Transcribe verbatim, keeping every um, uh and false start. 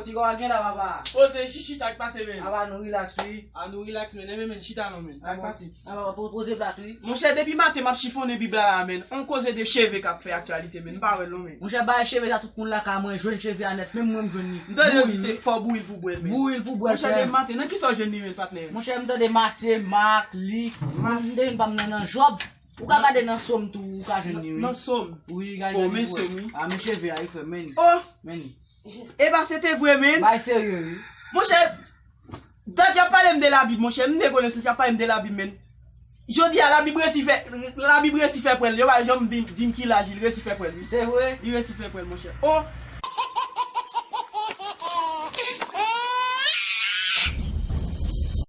Ti kò a gen la, papa. Poze, chichi, sa k pase, men? Papa, nou relax, wi. A, nou relax, men. Enben, men, chita non, men. Sa k pase? A, papa, po-, poze plat, wi. Monchè, depi maten m ap chifonnen Bib la, la, men. On koze de cheve k ap fè aktyalite, men. M pa wè l non, men. Monchè, bay cheve sa tout moun lakay mwen jwenn cheve a nèt, menm mwen m jwenn li. M tande yo di se fò bouyi l pou bwè l, men. Bouyi l pou bwè l, monchè, depi maten, nan ki sa w jwenn li, men, patnè? Monchè, m tande Matye, Mak, Lik, m tande youn pa m nan, nan Jòb. Ou ka gade nan Sòm tou, ou ka jwenn li, wi. Nan Sòm? Wi, gade nan Sòm, wi. A, men cheve a, wi, frè, men li. Oh! Men li. E pa se te vre, men. Bay serye, wi. Monchè, dat y ap pale m de Labib, monchè. M de konesans y ap pale m de Labib, men. Jodi a, Labib resi fè, Labib resi fè pwèl. Yo pa janm di, di m ki laj, li resi fè pwèl, wi. Se vre? Li resi fè pwèl, monchè. Oh!